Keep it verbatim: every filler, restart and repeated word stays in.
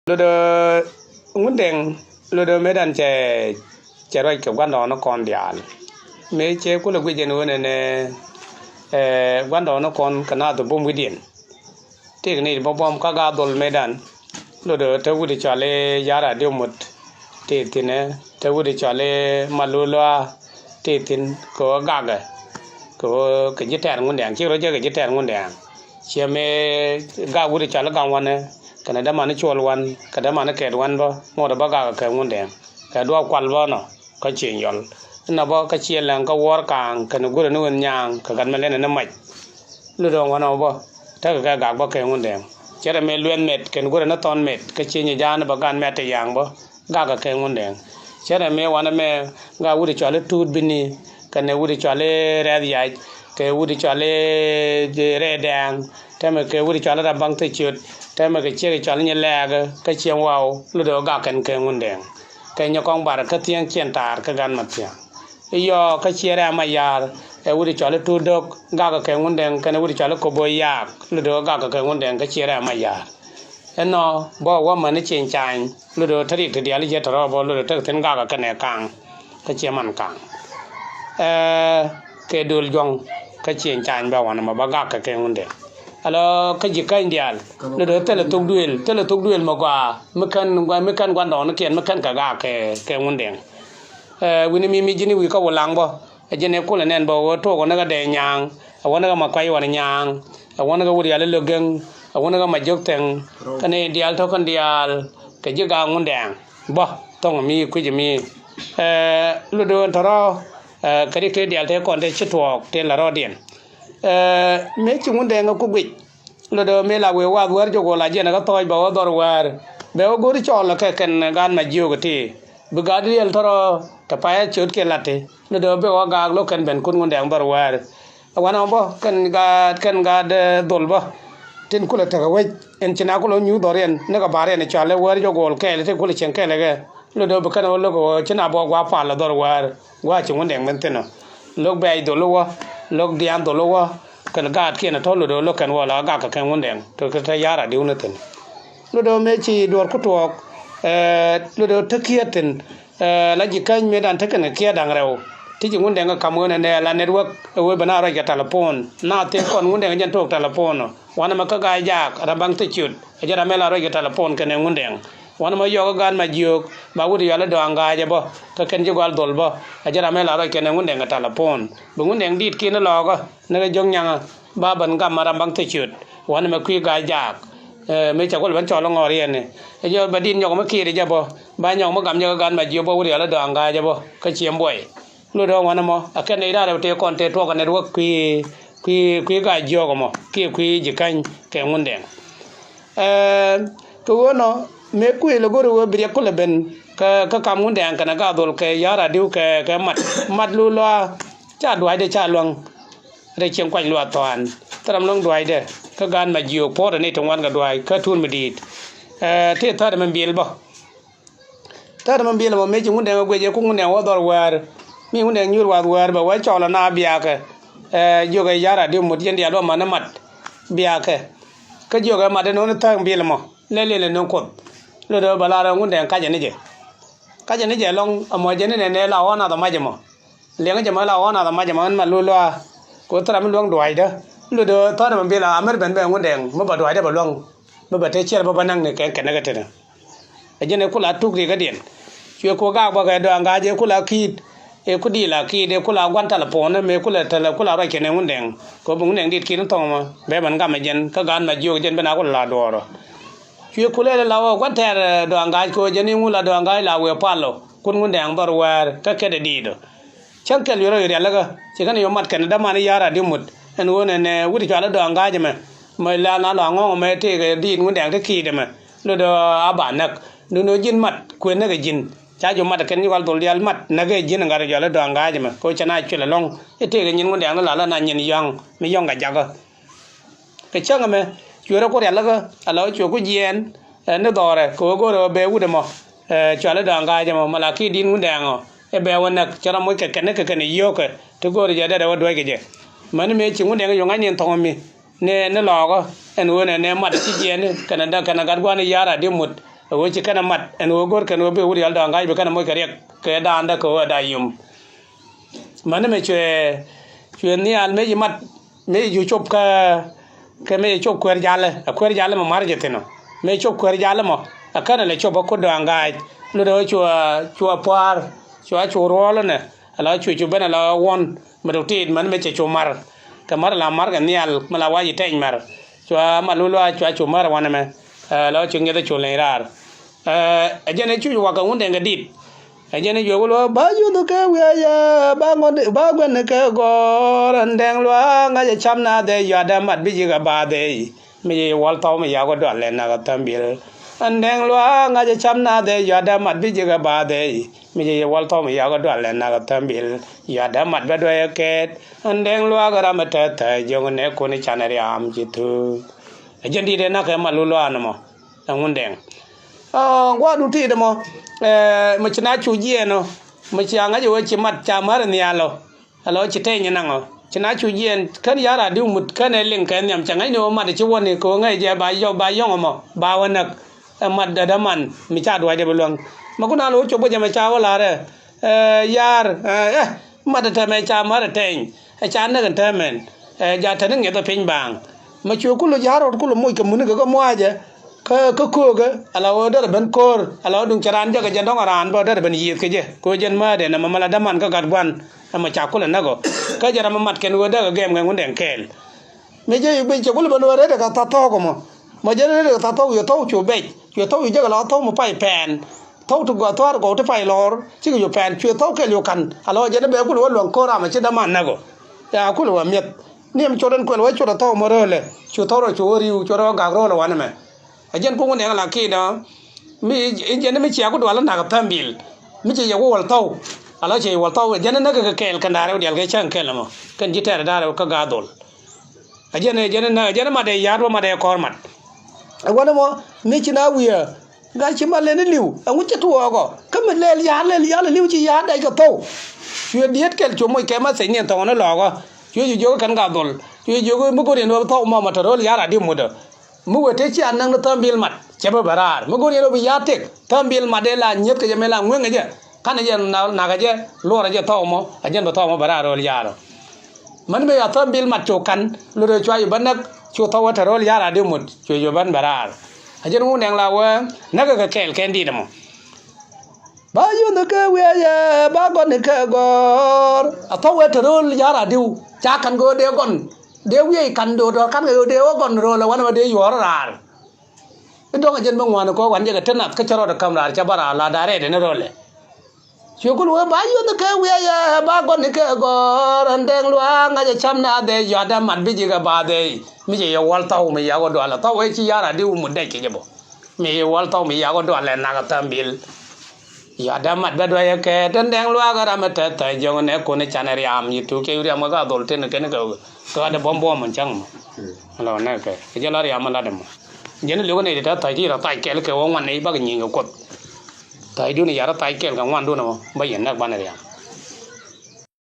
Lotdɛ Ŋundɛŋ, lotdɛ mëëdan cɛ, cɛ ruac kɛ gua̱ndɔɔŋnikɔn diaal. Mëë cɛ kulɛ guic ɛn ɣöö nɛnɛ, ɛ, gua̱ndɔɔŋnikɔn kɛ naath bum wi̱diɛn. Tëëkɛ nɛy ti bä buɔ̱m kä Gaath dhol mëëdan. Lotdɛ te wi̱cdɛ cɔal i̱ Yara Di̱w Mut. Tëë thi̱n ɛ te wi̱cdɛ cɔal i̱ Malul Luaak. Tëë thi̱n kɛ ɣöö gakɛ, kɛ ɣöö kɛ ji̱ tɛ̈r Ŋundɛŋ, cikɛ rɔ jɛ kɛ ji̱ tɛ̈r Ŋundɛŋ. Ciɛ mëë gak wi̱cdɛ cɔal i̱ Gam Wanɛ, kɛnɛ däman i̱ Cuɔl Wan, kɛ däman i̱ Kɛt Wan bä, ŋotdɛ bä gakɛ kɛ Ŋundɛŋ. Kɛ duɔ̱ɔ̱p kual bä nɔ, kä ciɛ nyɔl. Inɔ bä kä ciɛ lɛŋ kä Wuɔ̱ɔ̱r Kaaŋ, kɛnɛ gurɛ ni Wen Nyaaŋ, kɛ gat mɛ lɛnɛ ni mac. Lotdɛ wanɛ bä, tekɛ kɛ gak bä kɛ Ŋundɛŋ. Cɛ rɛ mëë Luɛth Mɛt, kɛnɛ gurɛ ni Thɔn Mɛt, kä ciɛ nyi ja̱a̱n bä gan mɛt ti ya̱a̱ŋ bä, gakɛ kɛ Ŋundɛŋ. Cɛ rɛ mëë wanɛ mɛ gak wi̱cdɛ cɔal i̱ Tuut Bini, kɛnɛ wi̱cdɛ cɔal i̱ Rɛth Yac, kɛ wi̱cdɛ cɔal i̱ Rɛɛdɛŋ, tɛmɛ kɛ wi̱cdɛ cɔal i̱ Ram Baŋ Thiciöt, tɛmɛ kɛ ciek cɔal i̱ Nyi Lɛɛk, kä ciɛ waw, lotdɛ gak kɛn kɛ Ŋundɛŋ. Kɛ Nyɛ Kɔŋ Bar kä Thiäŋ Ciɛn Taar kä gan ma thia̱a̱ŋ. I̱ yɔɔ kä ciɛ rɛɛ ma ya̱a̱r, ɛ wi̱cdɛ cɔal i̱ Tuut Do̱k, gakɛ kɛ Ŋundɛŋ, kɛnɛ wi̱cdɛ cɔal i̱ Koboy Yaak, lotdɛ gakɛ kɛ Ŋundɛŋ kä ciɛ rɛɛ ma ya̱a̱r. Ɛnɔ bä wä män i̱ Cieŋ Ca̱a̱ny, lotdɛ te riɛk ti diaal i̱ jɛ tɔ̱rɔ̱ bä, lotdɛ te thi̱n gakɛ kɛnɛ Kaaŋ, kä ciɛ man Kaaŋ. Ɛ, kɛ Dol Juɔ̱ŋ, kä Cieŋ Ca̱a̱ny bä wanɛ mɔ bä gakɛ kɛ Ŋundɛŋ. Alɔ kä Ji̱ Käny diaal, lotdɛ thilɛ thok duëël, thilɛ thok duëël mɛ gɔaa, mi kän, mi kän gua̱ndɔɔŋnikiɛn, mi kän kɛ gak kɛ, kɛ Ŋundɛŋ. Ɛ, wi̱ni mi, mi ji̱n i̱ wi̱i̱ kä Wulaŋ bä, ɛ ji̱n ɛ kulɛ nɛn bä ɣöö tuɔɔk ɣän kä Dɛɛny Nyaaŋ, ɛ ɣän kä Makuac Wan Nyaaŋ, ɛ ɣän kä Wut Yal i̱ Lök Gɛŋ, ɛ ɣän kä Majök Thɛŋ, kä nɛy diaal tɔ̱ kɛn diaal kɛ ji̱ gak Ŋundɛŋ bä, thɔ̱ŋ mi kui̱c mi. Ɛ, lotdɛ tɔ̱rɔ̱, ɛ, kɛ ri kɛ diaal te kɔn te ci tuɔɔk te la rɔɔdiɛn. Ɛ, mëë ci Ŋundɛŋ ɛ ku guic, lotdɛ mëë la wëë wath wäär jɔk ɣöö la jiɛn ɛ kä thɔɔc bɛ wä dhɔr wäär, bɛ wä go̱o̱ri cɔɔl kɛ kɛn gaat Majiök ti. Bi gaat riɛl tɔ̱rɔ̱ te payä ciöt kiɛ la̱t ti, lotdɛ bɛ wä gaak lo̱k kɛn ben kut Ŋundɛŋ dhɔr wäär. Ɛ wanɛ bä kɛn gaat, kɛn gaat, ɛ, dhol bä. Tin kulɛ tekɛ wec ɛn ci na kulɛ nyuuth dhɔriɛn ni kɛ ba̱riɛn cɔalɛ wäär jɔk ɣöö kɛɛl ti kulɛ cieŋ kɛɛl kɛ. Lotdɛ bi kɛn ɣöö lo̱k ɣöö ci na bä gua̱a̱ pal dhɔr wäär, gua̱a̱ ci Ŋundɛŋ ben thi̱n ɔ. Lo̱k bɛ̈ɛ̈c dhol wä, lo̱k diaal dhol wä, kɛn gaatkiɛn tɔ̱ lotdɛ lo̱k kɛn wä la gak kɛ kɛ Ŋundɛŋ, tɔ̱ kɛ te Yara Di̱w ni thi̱n. Lotdɛ mëë ci duɔ̱ɔ̱r ku tuɔɔk, ɛ, lotdɛ te kiɛɛt thi̱n, ɛ, la Ji̱ Käny mëëdan te kɛn kɛ kiɛɛt da̱ŋ rɛw. Ti ci Ŋundɛŋ kɛ ka̱m ɣöö nɛnɛ la network, ɛ ɣöö ben a ruac kɛ telephone. Na thil kɔn Ŋundɛŋ jɛn tuɔɔk telephone ɔ. Wanɛ mɛ kä Ga̱a̱c Jaak, Ram Baŋ Thiciöt, ɛ jɛn ram mëë la ruac kɛ telephone kɛnɛ Ŋundɛŋ. Wanɛ mɛ yɔɔk kä gaat Majiök, ba wut yɔal i̱ Dɔaŋ Ga̱a̱c ɛ bä, kä kɛn ji̱ gɔal dhol bä, ɛ jɛn ram mëë la ruac kɛnɛ Ŋundɛŋ kɛ telephone. Bi Ŋundɛŋ di̱i̱t kiɛn i̱ lɔɔkä, ni kɛ Jiök Nyaŋä, ba ben gam ɛ Ram Baŋ Thiciöt. Wanɛ mɛ kui̱ Ga̱a̱c Jaak, ɛ, mëë cɛ kulɛ ben cɔl i̱ ŋɔɔr yɛn ni. Ɛ jɛ bɛ di̱i̱t nyɔk mi kiɛt ɛ jɛ bä, ba nyɔk mi gam jɛ kä gaat Majiök bä wut yɔal i̱ Dɔaŋ Ga̱a̱c ɛ bä, kä ciɛ buɔy. Lotdɛ wanɛ mɔ, ɛ kɛn nɛy raar ɛ tëë kɔn tëë tuɔɔk kɛ network kui̱, kui̱, kui̱ Ga̱a̱c Jiök ɛmɔ, kiɛ kui̱ Ji̱ Käny kɛ Ŋundɛŋ. Ɛ, kɛ ɣöö nɔ, mëë kuëël ɛ go̱r ɛ ɣöö bi riɛk kulɛ ben, kä, kä kam Ŋundɛŋ kɛnɛ gak dhol kɛ Yara Di̱w kɛ, kɛ mat, mat Lul Luaak, ca duaacdɛ ca luäŋ. Rɛy cieŋ kuany luaak thɔ̱a̱n, thil ram luäŋ duaacdɛ, kä gaat Majiök puɔ̱ɔ̱rɛ nɛy ti ŋuan kɛ duaac, kä tuur mi di̱i̱t. Ɛ, tëë thäärɛ mi bil bä. Täätɛ mi biɛl mɔ mëë ci Ŋundɛŋ ɛ guic ɛ ku Ŋundɛŋ wä dhɔr wäär. Mi Ŋundɛŋ nyuur wath wäär bɛ wä cɔl ɛ na biakɛ. Ɛ, jiök ɛ Yara Di̱w Mut yɛn diaal bä man ɛ mat biakɛ. Kä jiök ɛ mat ɛ no̱o̱ŋ ni thäk biɛl mɔ. Lɛ liɛl ɛ no̱o̱ŋ Kuoth. Lotdɛ bɛ lar ɛ Ŋundɛŋ kacɛ ni jɛ. Kacɛ ni jɛ lɔ̱ŋ ɛmɔ jɛ ni nɛnɛ la ɣɔ̱ɔ̱n nath ɛ mac ɛmɔ. Liɛŋ jɛ mɔ la ɣɔ̱ɔ̱n nath ɛ mac ɛmɔ ɛn ma Lul Luaak. Kɛ ɣöö thil ram mi luäŋ duaacdä. Lotdɛ thätɛ mi biɛl a mɛr ben bɛ Ŋundɛŋ mi bä duaacdä bɛ luäŋ. Mi bä te ciɛl bä bä näk ni kɛ kɛn ni kɛ tetdä. Ɛ jɛn ɛ kula tuk rikädiɛn. Cuɛ ku gak bä kɛ Dɔaŋ Ga̱a̱c ɛ kula ki̱i̱t. Ɛ ku di̱i̱l a ki̱i̱t ɛ kula gua̱n tɛlɛpon ɛmɛ kula tɛlɛ kula ruac kɛnɛ Ŋundɛŋ. Kɛ ɣöö bi Ŋundɛŋ di̱t ki̱n thɔŋ ɛmɔ bɛ ben gam ɛ jɛn kä gaat Majiök jɛn ben a kula la duɔɔr ɔ. Cuɛ ku lɛl ɛ la ɣöö gua̱n tɛɛr, ɛ, Dɔaŋ Ga̱a̱c kɛ ɣöö jɛn i̱ ŋu la Dɔaŋ Ga̱a̱c la wëë pal ɔ. Kun Ŋundɛŋ dhɔr wäär kä kɛt ɛ di̱i̱t ɔ. Cäŋ kɛl wi̱i̱ rɔ i̱ rialikä ci kɛn yɔ mat kɛn däman i̱ Yara Di̱w Mut. Ɛn ɣöö nɛnɛ wi̱cdɛ cɔal i̱ Dɔaŋ Ga̱a̱c ɛmɛ. Mɛ la na lɔ aŋɔ̱ŋ ɛmɛ tëëkɛ di̱i̱t Ŋundɛŋ ti ki̱i̱t ɛmɛ. Lotdɛ a ba näk. Duundɛ ji̱n mat kuëë näk ɛ ji̱n. Ca jɔ mat kɛn ji̱ kɔal dhol diaal mat näk ɛ ji̱n ɛ gat jɔal i̱ Dɔaŋ Ga̱a̱c ɛmɛ. Kɛ ɣöö cɛ na cuɛl ɛlɔ̱ŋ i̱ tëëkɛ nyin Ŋundɛŋ ni la la na nyin yɔ̱a̱ŋ mi yɔ̱ŋ kɛ jakä. Kɛ cäŋ ɛmɛ cuɛ rɔ ku rialikä ala ɣöö cuɛ ku jiɛɛn, ɛ, ni dhɔrɛ kɛ ɣöö go̱o̱rɛ ɣöö bɛ wut ɛmɔ, ɛ, cɔal i̱ Dɔaŋ Ga̱a̱c ɛmɔ mɛ la kiɛ di̱t Ŋundɛŋ ɔ. Ɛ bɛ wä näk cɛ rɔ moc kɛ kɛn ni kɛ kɛn i̱ yio̱o̱kɛ ti go̱o̱rɛ jɛ dɛrɛ wä duäc kɛ jɛ. Mäni mëë ci Ŋundɛŋ yɔ̱ŋ ŋa̱cni in thɔ̱ŋ mi ni, ni lɔɔkä ɛn ɣöö nɛnɛ mat ci jiɛɛn kɛnɛ, kɛnɛ gat gua̱n i̱ Yara Di̱w Mut. Ɛ ɣöö ci kɛn ɛ mat ɛn ɣöö go̱r kɛn ɣöö bi wut yal dɔ̱a̱ŋ ga̱a̱c bi kɛn ɛ moc kɛ riɛk kɛ da̱a̱ndä kɛ ɣöö ɛ da̱a̱ yum. Mäni mɛ cuɛ, cuɛ nhial mëë ci mat, mëë ci cu cop kä, kä mëë ci cop kuɛɛr jalä, ɛ kuɛɛr jalä mɛ mar jɛ thi̱n ɔ. Mëë ci cop kuɛɛr jalä mɔ, ɛ känɛ lɛ cop ɛ kut dɔ̱a̱ŋ ga̱a̱c. Lotdɛ ɣöö cua, cua pua̱a̱r, cua cu ruɔɔl ɛnɛ, ala cu cu ben ala wuɔ̱n, mɛ tok tit mäni mɛ cɛ cu mar. Kɛ mar la mar kɛ nhial, mɛ la wac i̱ tɛny mɛr. Cua Malulua cua cu mär wanɛ mɛ. Ɛ, la cu ŋi̱eth cu leny raar. Ɛ, ɛ jɛn ɛ cu wakɛ Wundɛŋ kɛ dit. Ɛ jɛn ɛ juɛ wul wä ba yuth kɛ wiɛyɛ, ba ŋuɔ̱t, ba guɛn kɛ gɔ̱r, ɛn Dɛŋ Luaak ŋa̱c ɛ cam na dhɛ yua̱t dɛ mat bi ji̱ kɛ ba dhɛ. Mi ji̱ wal thɔw mi yak wä dual lɛ nak ɛ thämbil. Ɛn Dɛŋ Luaak ŋa̱c ɛ cam na dhɛ yua̱t dɛ mat bi ji̱ kɛ ba dhɛ. Mi ji̱ wal thɔw mi yak wä dual lɛ nak ɛ thämbil. Yua̱t dɛ mat bɛ duäc ɛ kɛɛt. Ɛn Dɛŋ Luaak ram ɛ tɛth tɛth jiɔŋ nɛ kun i̱ can ɛ riam ci thuuk. Ɛ jɛn di̱t ɛ nak ɛ Malulua nɔmɔ. Ɛ Wundɛŋ. Ɛ, gua̱a̱du ti̱i̱t ɛmɔ. Ɛ, mɛ ci na cu jiɛɛn ɔ. Mɛ ci a ŋa̱c ɛ wee ci mat ca mär ɛ nhial ɔ. Ɛ lɔ ci tɛny ɛ naŋ ɔ. Ci na cu jiɛɛn kän ya̱r a di̱w mut kän ɛ liŋ kɛ nhiam cɛ ŋa̱cni wä mat ɛ ci wäni kɛ wä ŋäc jɛ ba yɔ̱ŋ, ba yɔ̱ŋ ɛmɔ. Ba wä näk. Ɛ mat dädä man mi ca duac ɛ bi luäŋ. Mɛ kun a lo̱ wä cop bä jɛ mɛ ca wä la̱rɛ. Ɛ, ya̱r, ɛ, ɛ, mat ɛ tɛmɛ ca mär ɛ tɛny. Ɛ ca näk ɛ tɛmɛn. Ɛ, ja tɛn i̱ ŋi̱eth ɛ piny baaŋ. Mɛ cuɛ kulɛ ja̱a̱r rɔɔd kulɛ moc kɛ muni kɛ kɛ mua̱a̱cɛ. Kä, kä köökä, ala ɣöö derɛ ben ko̱o̱r, ala ɣöö duŋ cɛ raan jäk ɛ jɛn dɔ̱ŋ a raan bä derɛ ben yiëëth kɛ jɛ. Kɛ ɣöö jɛn määtdɛ nɛmɛ mɛ la däman kä gat gua̱n, ɛmɛ ca kulɛ näk ɔ. Kä jɛn ram ɛ mat kɛn ɣöö däk ɛ gɛm kɛ Wundɛŋ kɛɛl. Mëë jɛ i̱ ben cɛ kulɛ ben ɣöö retdɛ kɛ tha̱th thɔɔk ɛmɔ. Mɔ jɛn retdɛ kɛ tha̱th thɔɔk cuɛ thɔw cu bɛc. Cuɛ thɔw cu jäk ala ɣöö thɔw mi pay pɛɛn. Thɔw ti gɔaa thua̱r gɔw ti pay lɔɔr. Cikɛ cu pɛɛn. Cuɛ thɔw kɛl cu ka̱n. Ala ɣöö jɛn i̱ bɛ kulɛ wä luäŋ ko̱o̱r ram ɛ ci däman näk ɔ. Ya kulɛ wä mi̱eth. Niɛm cot ɛn kuɛl wä cot ɛ thɔw mɔ röölɛ. Cu thɔw rɔ cu wä ri̱w, cu rɔ gak röölɛ wanɛ mɛ. Ɛ jɛn puk Wundɛŋ la ki̱i̱dä. Mi, jɛn mi cia ku dual nak thämbil. Mi ci yɛ ku wäl thɔw. Ala ci yɛ wäl thɔw. Jɛn näk kɛ kɛɛl kɛn da̱rɛ wä dial kɛ cäŋ kɛl mɔ. Kɛn ji̱ tɛɛr da̱rɛ wä kä gaa dhol. Ɛ jɛn, ɛ jɛn näk, ɛ jɛn mat ɛ ya̱a̱t wä mat ɛ kɔr mat. Ɛ wanɛ mɔ, mi ci na wi̱i̱. Gaa ci mat lɛn i̱ li̱w. Ɛŋu ci tuɔɔk ɔ. Kä mi lɛl ya̱a̱t, lɛl ya̱a̱t i̱ li̱w ci ya̱a̱t dɛc kɛ thɔw. Cuɛ diet kɛl cu moc kɛ ma theny ni ɛn thɔŋ ni lɔɔk ɔ. Cuɛ cu jiök kɛn gaa dhol. Cuɛ jiök mi go̱r yɛn wä thɔw mɔ mɔ te ro̱l ya̱a̱t a di̱ mut ɔ. Mi wee te cia näk ni thämbil mat, cɛ bä bɛ raar. Mi go̱o̱r yɛn rɔ bi ya̱a̱ tëk, thämbil mat dee la nyieth kɛ jɛ mëë la ŋueŋ kɛ jɛ. Kanɛ jɛ na-, nakä jɛ, luɔrɛ jɛ thɔw mɔ, ɛ jɛn bɛ thɔw mɔ bɛ raar rööl ya̱a̱r ɔ. Män mëë ya thämbil mat cok ka̱n, lot rɛ cua yɛ bä näk, cu thɔw ɛ te rööl ya̱a̱r a di mut, cu yɛ bän bɛ raar. Ɛ jɛn Wundɛŋ la wee, näkɛ kɛ kɛɛl kɛn di̱t ɛmɔ. Ba yuth kɛ wiɛyɛ, ba gɔni kɛ gɔ̱r. A thɔw ɛ te ro̱l ya̱r a diw. Ca ka̱n kɛ ɣöö dee gɔn. Dee wiɛy ka̱n do̱r dɔ̱r ka̱n kɛ ɣöö dee wä gɔn ro̱l ɛ wanɛ mɛ dee yuɔ̱ɔ̱r raar. I̱ dɔ̱ŋ ɛ jɛn bä ŋuan kɛ ɣöö wan jɛ kɛ te nath kä cä rɔɔdɛ käm raar cä bä raar la da̱a̱r rɛɛdɛ ni ro̱lɛ. Cuɛ kul wee ba yuth kɛ wiɛyɛ, ba gɔni kɛ gɔ̱r. Ɛn Dɛŋ Luaak ŋa̱c ɛ cam na dhɛ yua̱t dee mat bi ji̱ kɛ ba dhɛ. Mi cɛ yɛ wäl thɔw mi yak wä dual ɛ thɔw ɛ ci ya̱r a diw mut dɛc kɛ jɛ bä. Mi wal thɔw mi yak wä dual ɛ nak ɛ thämbil. Yua̱t dee mat bä duäc ɛ kɛɛt ɛn Dɛŋ Luaak ɛ ram ɛ tɛth thäc jiɔŋ nɛ kun ɛ can ɛ riam yi tuk kɛ riam kɛ ka dhol tin kɛn kɛ kɛ ɣöö dee buɔ̱m buɔ̱m ɛn cäŋ mɔ. Lɔ nɛ kɛ kɛ jɛ la riam ɛ lat ɛmɔ. Jɛn liök nɛ ti tɛth thäc ti rɔ thac kɛl kɛ wä ŋuan nɛ i̱ bak nyiŋ kɛ Kuoth. Thäcdun i̱ yar ɛ thac kɛl kɛ ŋuandun ɛmɔ bä yɛn nɛk banɛ riam.